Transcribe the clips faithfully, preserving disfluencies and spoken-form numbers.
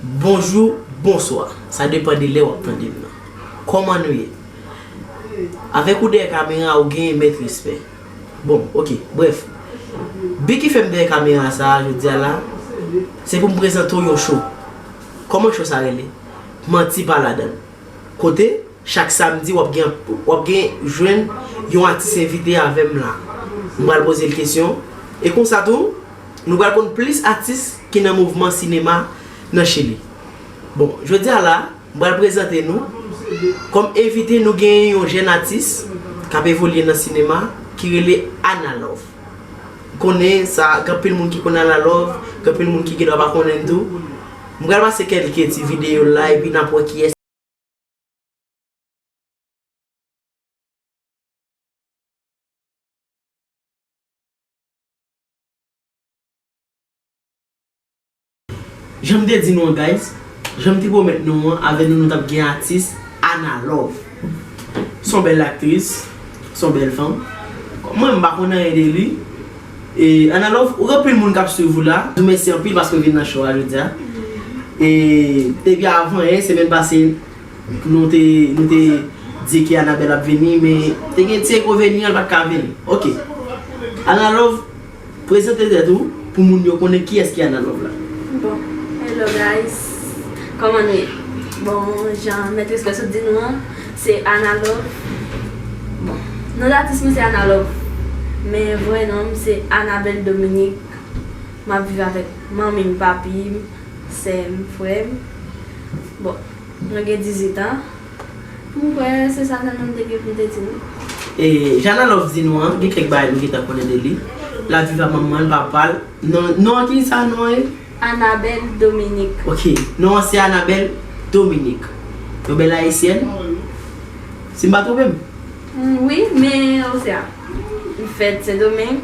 Bonjou, bonswa. Sa depann de lè w ap tande m nan. Kòman nou ye? Avèk ou dèyè kamera, ou genyen mèt respè. Bon, oke, brèf. Bi ki fè m dèyè kamera sa a jodi a la, se pou m prezante w yon cho. Kòman cho sa rele? Manti pa ladan l. Kote, chak samdi, w ap gen, w ap gen jwenn yon atis envite avè m la. M pral poze l kesyon. E konsa tou, nou pral konn plis atis ki nan mouvman sinema nan Chili. Bon, jodi a la, m pral prezante nou. Kòm envite, nou genyen yon jèn atis k ap evolye nan sinema ki rele Ana Love. M konnen sa, gen anpil moun ki konn Ana Love, gen anpil moun ki gendwa pa konnen l tou. M pral pase kèlke ti videyo l la, epi n ap wè kiyès. Jan m te di nou an, guys, jan m te pwomèt nou an, avè nou, nou t ap gen atis Ana Love. Se yon bèl aktris, se yon bèl fanm. Mwen, m pa konn anyen de li. E, Ana Love, ou gen anpil moun k ap swiv ou la. Nou mèsi anpil paske w vin nan show a jodi a. E, depi avan yè, semèn pase, nou te, nou te di ke Anabelle ap vini, men te gen ti enkonvenyan, l pa t ka vini. Oke. Ana Love, prezante tèt ou pou moun yo konnen kiyès ki Ana Love la. Bon, hello guys. Kòman nou ye? Bon, jan Mèt Respè sot di nou an, se Ana Love. Bon, non atis mwen se Ana Love. Men vrè non m se Anabelle Dominique. M ap viv avèk manmi m, papi m, sè m, frè m. Bon, mwen gen dizuit an. M kwè se sa sèlman m te gen pou m te di nou. E, jan Ana Love di nou an, gen kèk bagay nou gentan konnen de li. L ap viv ak manman l, papa l. Non, non an ki sa non an ye? Anabelle Dominique. Oke, non an se Anabelle Dominique. Yon bèl ayisyèn. Si m pa twonpe m? Mm, wi, men ou se a. M fèt Sendomeng.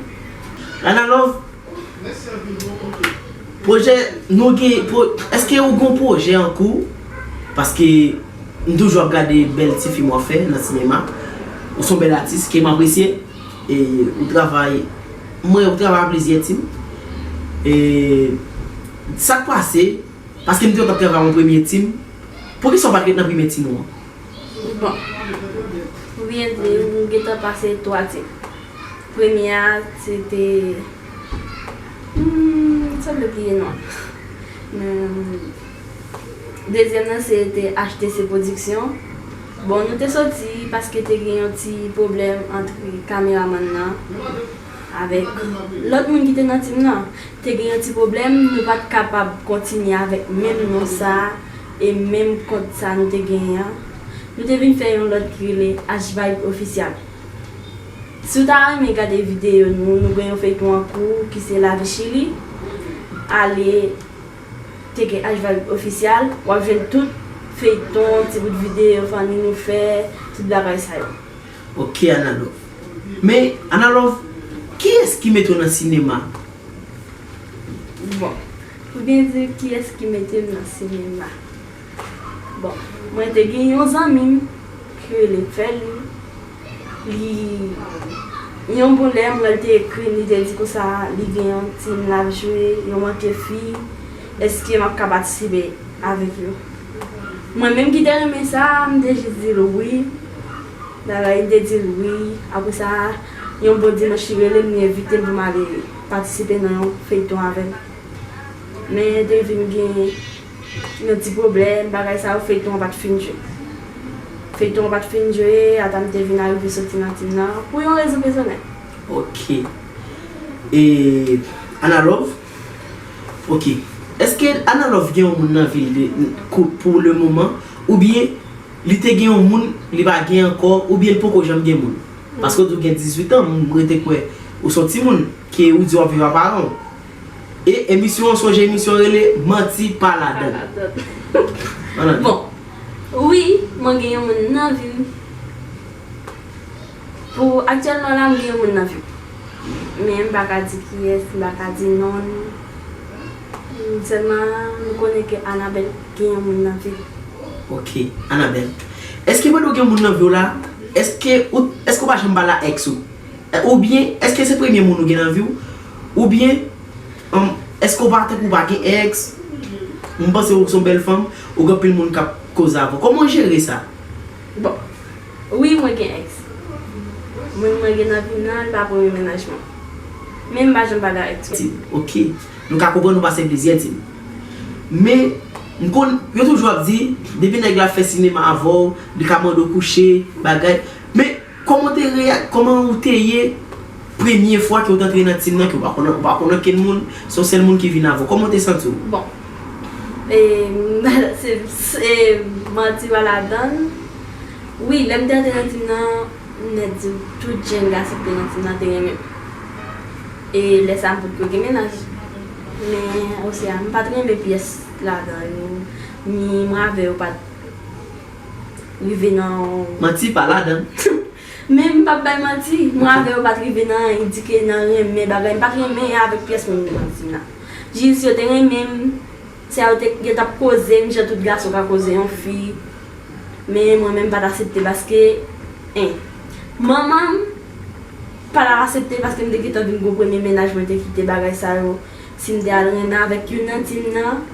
Ana Love, pwojè, nou gen, pwo-, èske ou gen pwojè an kou? Paske m toujou ap gade bèl ti fim w ap fè nan sinema. Ou se yon bèl atis ke m apresye. E ou travay, mwen, ou travay ak plizyè tim. E sa k pase? Paske m te kontan travay yon premye tim. Poukisa w pa t ret nan premye tim ou an? Bon, pou byen di, m gentan pase twa tim. Premye a, se te, hmm, m sanble bliye non l. Men, dezyèm nan, se te H T C Production. Bon, nou te soti paske te gen yon ti pwoblèm ant kameramann nan avèk lòt moun ki te nan tim nan. Te gen yon ti pwoblèm, nou pa t kapab kontinye avèk menm non sa a e menm kont sa nou te genyen an. Nou te vin fè yon lòt ki rele H Vibe Official. Si w ta renmen gade videyo nou, nou gen yon feyton an kou ki se Lavi Chili. Ale tcheke H Vibe Official, w ap jwenn tout feyton, ti bout videyo fanmi nou fè, tout bagay sa yo. Ok, Ana Love. Men, Ana Love, kiyès ki mete w nan sinema? Bon, pou byen di, kiyès ki mete m nan sinema? Bon, mwen te gen yon zanmi m ki rele Fèli. Li, yon bon lè, mwen te ekri m, li te di konsa, li gen yon tim l ap jwe, yo manke fi, èske m ap ka patisipe avèk yo? Mwen menm ki te renmen sa, m te jis di l wi. Dayè, m te di l wi. Apre sa, yon bon dimanch, li rele m, li envite m pou m ale patisipe nan yon feyton avè l. Men te vin gen yon ti pwoblèm, bagay sa yo, feyton an pa t fin jwe. Feyton an pa t fin jwe, ata m te vin arive soti nan tim nan, pou yon rezon pèsonèl. Ok. E Ana Love? Ok. Èske Ana Love gen yon moun nan vi l de, kou-, pou le moman? Oubyen li te gen yon moun, li pa gen ankò, oubyen li poko janm gen moun? Paske w di w gen dizuit an, m rete kwè ou se yon timoun, ke ou di w ap viv ak paran w. E emisyon an, sonje emisyon an rele Manti Pa Ladan. Ann ale. Bon, wi, mwen gen yon moun nan vi m. Pou aktyèlman la, m gen yon moun nan vi m. Men m pa ka di kiyès, m pa ka di non l. Sèlman, m konnen ke Anabelle gen yon moun nan vi l. Ok, Anabelle. Èske pandan w gen moun nan vi w la, èske ou, èske w pa janm pale a èks ou? E, oubyen, èske se premye moun ou gen nan vi w? Oubyen, um, èske w pa, tankou w pa gen èks? M panse ou se yon bèl fanm, ou gen anpil moun k ap koze avè w. Kòman w jere sa? Bon, wi, mwen gen ex. Mwen, mwen gen nan vin nan, li pa premye mennaj mwen. Men m pa janm pale avèk ti. Ti, ok. Nou ka konprann ou pase plizyè ti. Men, m konn, yo toujou ap di, depi nèg la fè sinema avè w, li ka mande w kouche, bagay. Men, kòman w te reya-, kòman ou te ye premye fwa ke w t antre nan team nan, ke w pa konn, ou pa konn okenn moun, se yon sèl moun ki vin avè w? Kòman w te santi w? Bon, e, se, se manti pa ladan l. Wi, lè m te antre nan team nan, m nèt di w, tout jèn gason ki te nan team nan te renmen m. E lè sa a, m potko gen mennaj. Men, osea, m pa t renmen pyès ladan yo, ni mwen avè yo pa t rive nan. Manti pa ladan l. Men m p ap bay manti, mwen avè yo pa t rive nan anyen, di ke nan renmen bagay, m pa t renmen avèk pyès moun nan team nan. Jis yo te renmen m, se a yo te, yo t ap koze m jan tout gason ka koze yon fi. Men mwen menm m pa t aksepte paske, en, manman m pa t ap aksepte paske m te gentan vin gon premye mennaj mwen te kite bagay sa yo. Si m te al renmen avèk youn nan team nan,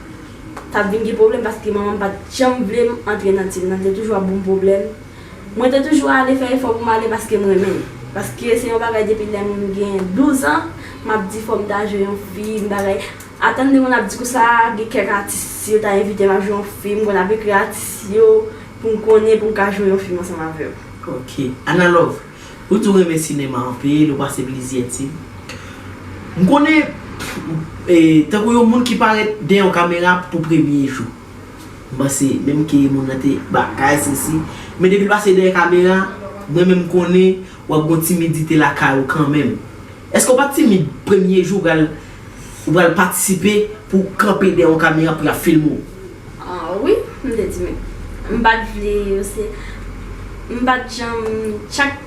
t ap vin gen pwoblèm paske manman m pa t janm vle m antre nan team nan, li te toujou ap ban m pwoblèm. Mwen te toujou ale fè efò pou m ale paske m renmen l. Paske se yon bagay depi lè m gen douz an, m ap di fò m ta jwe yon fi, m bagay. Atann de moun ap di konsa, gen kèk atis, si yo ta envite m ap jwe yon fi, m konn ap ekri atis yo pou m konnen, pou m ka jwe yon fim ansanm avè yo. Ok. Ana Love, ou di w renmen sinema anpil, ou pase plizyè ti. M konnen, e, tankou yon moun ki parèt dèyè yon kamera pou premye jou. M panse, menm ke moun nan te bagay, sesi. Men depi l pase dèyè kamera, mwen menm konnen w ap gon timidite lakay ou kanmenm. Èske w pa t timid premye jou w pral, ou pral patisipe pou w kanpe dèyè yon kamera pou y ap filme w? Ah, wi, m te timid. M pa t vle, se, m pa t janm, chak,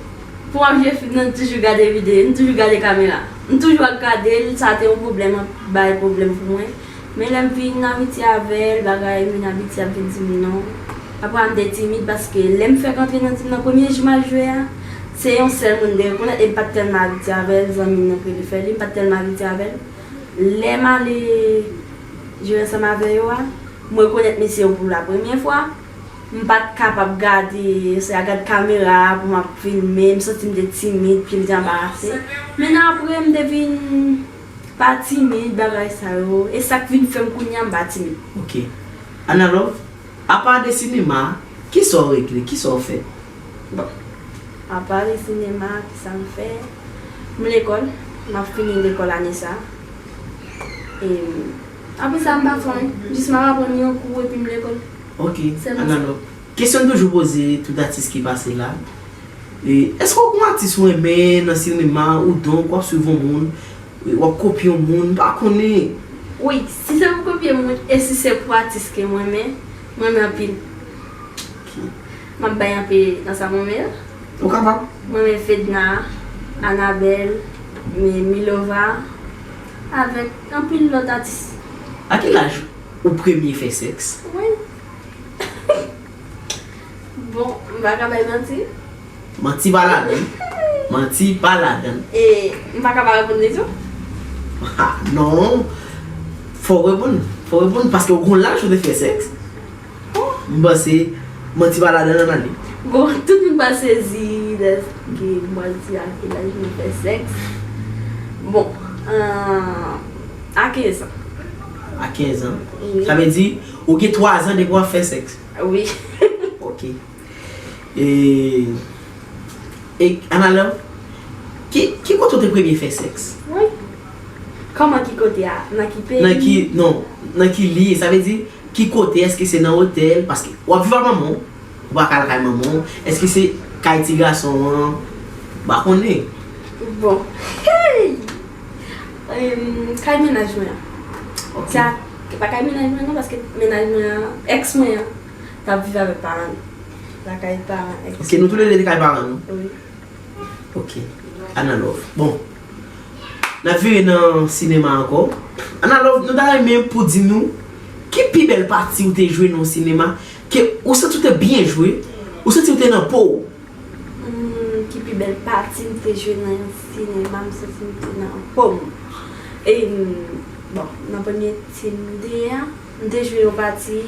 pou m ap jwe fim nan, m toujou gade videyo, m toujou gade kamera. M toujou ap gade l, sa te yon pwoblèm, bay pwoblèm pou mwen. Men lè m vin abitye avè l, bagay, m vin abitye, ap vin di m non. Apre a, m te timid paske lè m fèk antre nan tim nan, premye jou m al jwe a, se yon sèl moun m te rekonèt e m pa t tèlman abitye avè l, zanmi m nan k rele Fèli, m pa t tèlman abitye avè l. Lè m ale jwe ansanm avè yo a, m rekonèt mesye yo pou la premye fwa. M pa t kapab gade, se a gad kamera a pou m ap filme, m santi m te timid, pye m te anbarase. Men apre, m te vin pa timid, bagay sa yo. E sa k vin fè m kounye a m pa timid. Ok. Ana Love, apa de sinema, kisa w regle? Kisa w fè? Bon. Apa de sinema, kisa m fè? M lekòl. M ap fini lekòl ane sa. E apre sa, m pa fè anyen. Jis m ap aprann yon kou epi m lekòl. Ok, Ana Love. Kesyon n toujou poze tout atis ki pase la. E, èske w gon atis ou renmen nan sinema, ou donk w ap swiv yon moun, w ap kopye yon moun, m pa konnen. Wi, si se pou kopye moun, e si se pou atis ke m renmen, m renmen anpil. M ap bay anpe nan sa m renmen yo. Ou kapab. M renmen Fedna, Anabel, Mi-, Milova, avèk anpil lòt atis. A ki laj ou premye fè sèks? Wi. Bon, m pa ka bay manti. Manti pa ladan. Manti pa ladan. E m pa ka pa reponn li tou? Ha, non. Fò w reponn. Fò w reponn paske w gon laj ou te fè sèks. M panse manti pa ladan nan ale. Bon, tout moun pa sezi dèske m pral di a ki laj mwen fè sèks. Bon, euh, a kenz an. A kenz an. Wi. Sa vle di, ou gen twa zan depi w ap fè sèks. Wi. Ok. E, e Ana Love, ki, ki kote w te premye fè sèks? Wi. Kòman ki kote a? Nan ki peyi? Nan ki, non, nan ki lye? Sa vle di, ki kote? Èske se nan otèl? Paske w ap viv ak manman w, ou pa ka al kay manman w. Èske se kay ti gason an? M pa konnen. Bon. Hey! Em, kay mennaj mwen an. Ok. Sa, pa kay mennaj mwen non, paske mennaj mwen an, ex mwen an, t ap viv avèk paran li. Lakay paran ex. Ok, nou toulède te kay paran nou. Wi. Ok. Ana Love. Bon. N ap vire nan sinema ankò. Ana Love, nou ta renmen pou di nou ki pi bèl pati ou te jwe nan yon sinema, ke ou santi ou te byen jwe, ou santi ou te nan po w. Hmm, ki pi bèl pati m te jwe nan yon sinema, m santi m te nan po m. E, hmm, bon, nan premye ti m de a, M te jwe yon pati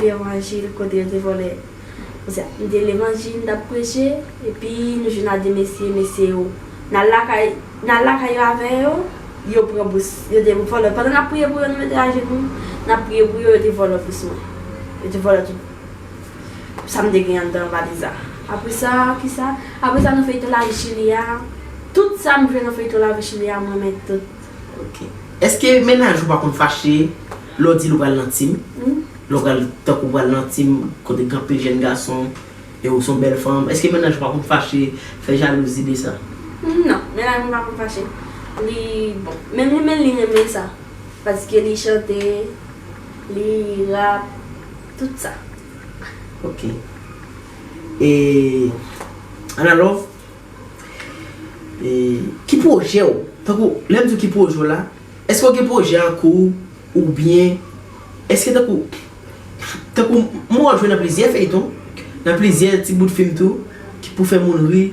levanjil kote yo te vòlè. Konsa, m te levanjil, m t ap preche, epi nou jwenn a de mesye, mesye yo. N al lakay, n al lakay yo avè yo, yo pran bous, yo te vòlè. Pandan n ap priye pou yo, nou mete ajenou, n ap priye pou yo, yo te vòlè bous mwen. Yo te vòlè tout sa m te gen anndan valiz la. Apre sa, kisa? Apre sa, nan feyton Lavi Chili a, tout sa m jwe nan feyton Lavi Chili a, mwen met tout. Ok. Èske mennaj ou pa konn fache lè w di l ou pral nan tim? Hmm? Lè w pral, tankou w pral nan tim kote gen anpil jèn gason e ou se yon bèl fanm, èske mennaj ou pa konn fache, fè jalouzi de sa? Non, mennaj mwen pa konn fache. Li, bon, menm li menm li renmen sa. Paske li chante, li rap, tout sa. Ok. E, Ana Love, e, ki pwojè w? Tankou, lè m di w ki pwojè w la, èske w gen pwojè an kou oubyen èske tankou, tankou m wè w jwe nan plizyè feyton, nan plizyè ti bout fim tou, ki pou fè moun ri,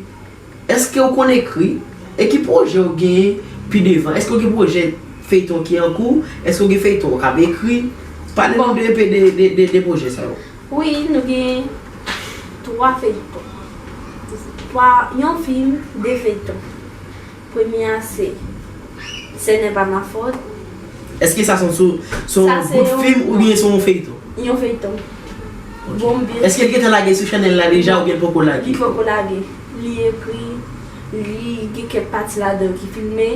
èske w konn ekri? E ki pwojè w genyen pi devan? Èske w gen pwojè feyton ki an kou? Èske w gen feyton w k ap ekri? Pale nou Bon. de enpe de, de, de, de pwojè sa yo. Wi, nou gen twa feyton. Twa, yon fim, de feyton. Premye a se Ce n'est pas ma faute. Èske sa se yon, se yon Sa se bout yon fim oubyen se yon feyton? Yon feyton. Ok. Bon, byen. Èske l gentan lage sou chanèl la deja oubyen l poko lage? Li poko lage. Li ekri, li gen kèk pati ladan ki filme.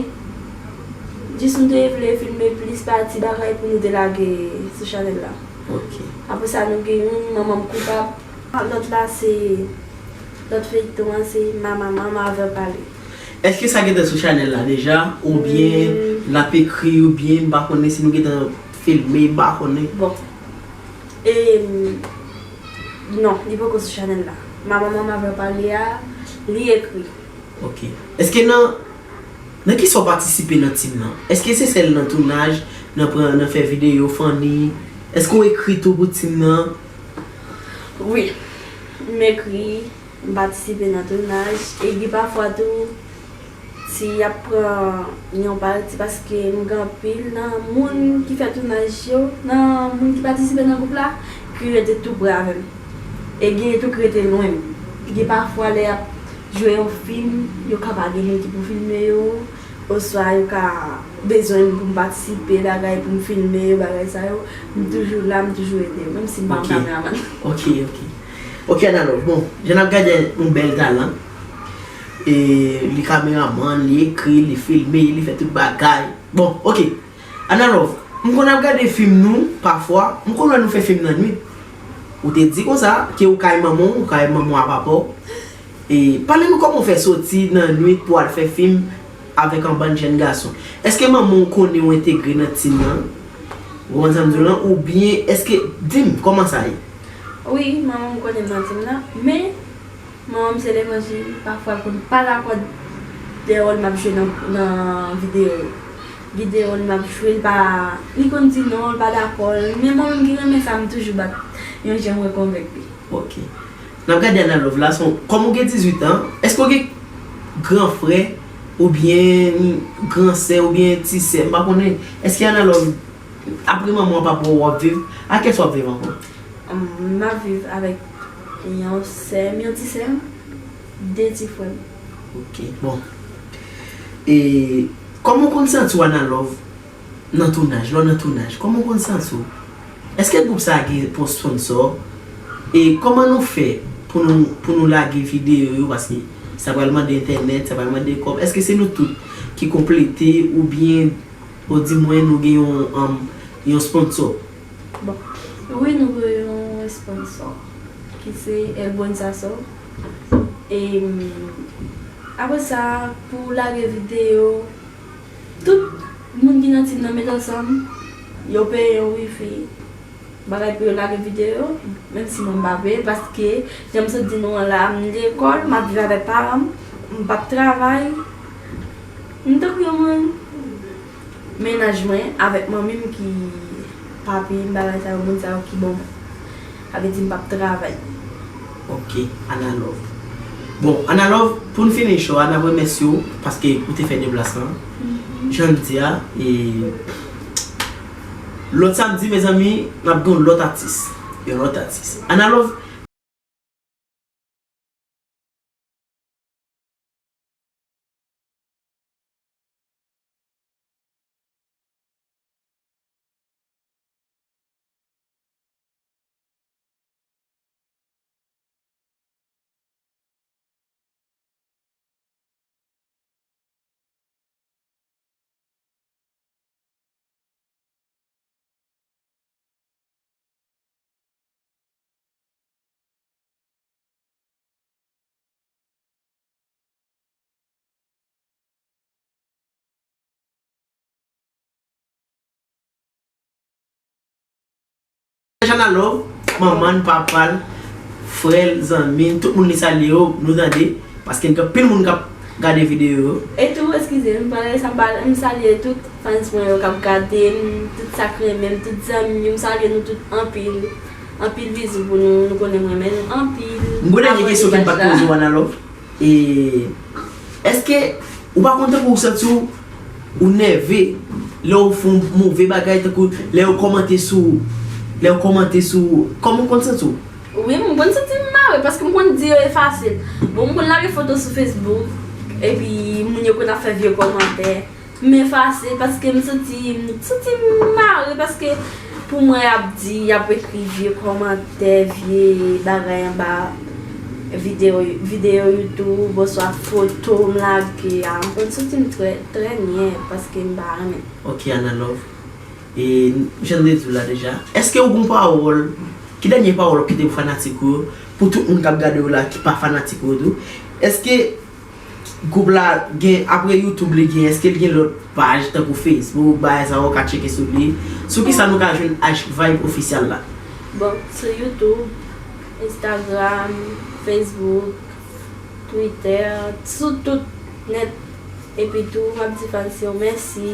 Jis nou te vle filme plis pati bagay pou nou te lage sou chanèl la. Ok. Apre sa, nou gen youn, Manman m koupab. Lòt la se, lòt feyton an se Mama, Mama avè pale. Èske sa gentan sou chanèl la deja? Oubyen Hmm. l ap ekri, oubyen m pa konnen si nou gentan filme, m pa konnen. Bon. E, non, li poko sou chanèl la. Mama, Mama avè pale a, li ekri. Ok. Èske nan, nan kisa w patisipe nan tim nan? Èske se sèl nan tounaj, nan pran, nan fè videyo, funny? Èske w ekri tou pou tim nan? Wi. M ekri, m patisipe nan tounaj, e gen pafwa tou, si y ap pran yon pati, paske m gen anpil nan moun ki fè tounaj yo, nan moun ki patisipe nan gwoup la, ki rete tou pre avè m. E gen tou ki rete lwen m. Gen pafwa lè y ap jwe yon fim, yo ka pa gen moun ki pou filme yo, oswa yo ka bezwen m pou m patisipe, bagay pou m filme yo, bagay sa yo. M toujou la, m toujou ede yo, menm si m pa yon Ok. kameraman. Ok, ok. Ok, Ana Love. Bon, jan n ap gade yon bèl talan. E, li kameraman, li ekri, li filme, li fè tout bagay. Bon, ok. Ana Love, m konn ap gade fim nou, pafwa, m konn wè nou fè fim nan nwit. Ou te di konsa, ke ou kay manman w, ou kay manman w a papa w. E, pale nou kòman w fè soti nan nwit pou al fè fim avèk yon bann jèn gason. Èske manman w konnen w entegre nan tim nan? Ou konprann sa m di w lan? Oubyen, èske, di m, kòman sa ye? Wi, manman m konnen m nan tim nan, men manman m se levanjil, pafwa l konn pa dakò de wòl m ap jwe nan, nan videyo yo. Videyo l m ap jwe, l pa, li konn di non, l pa dakò, men mwen menm ki renmen sa, m toujou bat yon jan mwen konvenk li. Ok. N ap gade Ana Love la, se yon, kòm ou gen dizuit an, èske w gen gran frè oubyen gran sè oubyen ti sè, m pa konnen. Èske Ana Love, apre manman w, papa w, w ap viv, ak kiyès w ap viv ankò? M ap viv avèk yon sè m, yon ti sè m, de ti frè m. Ok, bon. E kòman w konn santi w, Ana Love, nan tounaj, lè w nan tounaj, kòman w konn santi w? Èske gwoup sa a gen pou sponsò? E kòman nou fè pou nou, pou nou lage videyo yo? Paske sa pral mande entènèt, sa pral mande kòb. Èske se nou tout ki konplete oubyen, ou di mwen, nou gen yon, um, yon sponsò? Bon, wi, nou gen yon sponsò ki se El Buen Sazón. E, mm, apre sa, pou lage videyo, tout moun ki nan tim nan met ansanm, yo peye yon wifi, bagay pou yo lage videyo, menm si mwen m pa peye, paske, jan m sot di nou an la, m lekòl, m ap viv avèk paran m, m p ap travay, m tankou yon moun, mennaj mwen avèk manmi m ki pa peye m bagay sa yo, moun sa yo ki ban m. Sa vle di m p ap travay. Ok, Ana Love. Bon, Ana Love, pou n fini show a, n ap remèsye w paske ou te fè deplasman an. Mhm. Jan n di a, e, Lòt samdi, mezanmi, n ap gen yon lòt atis. Yon lòt atis. Ana Love. Ana Love, manman l, papa l, frè l, zanmi l, tout moun li salye yo, nou tande, paske gen anpil moun k ap gade videyo yo. E tou, eskize m, pandan sa, m salye tout fans mwen yo k ap gade m, tout sa k renmen m, tout zanmi m yo, m salye nou tout anpil. Anpil bizou pou nou, nou konnen m renmen nou anpil. M gon dènye kesyon ki m pa t poze w, Ana Love. E, èske ou pa konn tankou ou santi w, ou nève lè w fè yon move bagay, tankou lè yo kòmante sou, lè yo kòmante sou, kòman w konn santi w? Wi, m konn santi m mare paske m konn di yo efase l. Bon, m konn lage foto sou Facebook, epi moun yo konn ap fè vye kòmantè. M efase paske m santi, m santi m mare paske pou mwen y ap di, y ap ekri vye kòmantè, vye bagay anba videyo, videyo YouTube, oswa foto m lage a. M konn santi m trè, trè nyè paske m pa renmen. Ok, Ana Love. E, jan m te di w la deja, èske ou gon pawòl, ki dènye pawòl w ap kite pou fanatik ou yo, pou tout moun k ap gade w la ki pa fanatik ou yo tou? Èske gwoup la gen, apre YouTube li gen, èske l gen lòt paj tankou Facebook, bagay sa yo, w ka tcheke sou li? Sou kisa nou ka jwenn H Vibe Official la? Bon, sou YouTube, Instagram, Facebook, Twitter, sou tout nèt. Epi tou, m ap di fans yo mèsi.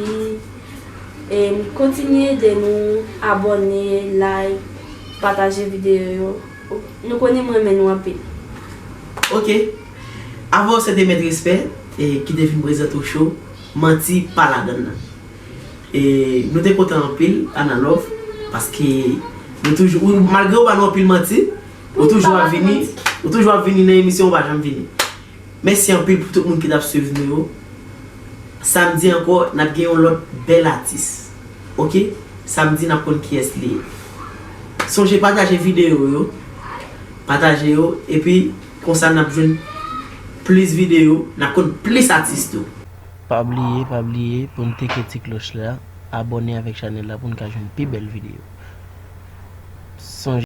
E kontinye ede nou, abòne, like, pataje videyo yo. Nou konnen m renmen nou anpil. Ok. Avè w se te Mèt Respè, e, ki te vin prezante w show Manti Pa Ladann nan. E nou te kontan anpil, Ana Love, paske nou toujou, ou, malgre ou ba nou anpil manti, ou toujou ap vini, ou toujou ap vini nan emisyon, ou pa janm vini. Mèsi anpil pou tout moun ki t ap swiv nou yo. Samdi ankò, n ap gen yon lòt bèl atis. Ok? Samdi, n ap konn kiyès li ye. Sonje pataje videyo yo. Pataje yo. Epi, konsa, n ap jwenn plis videyo. N ap konn plis atis tou. Pa bliye, pa bliye, pou n teke ti klòch la, abòne avèk chanèl la pou n ka jwenn pi bèl videyo.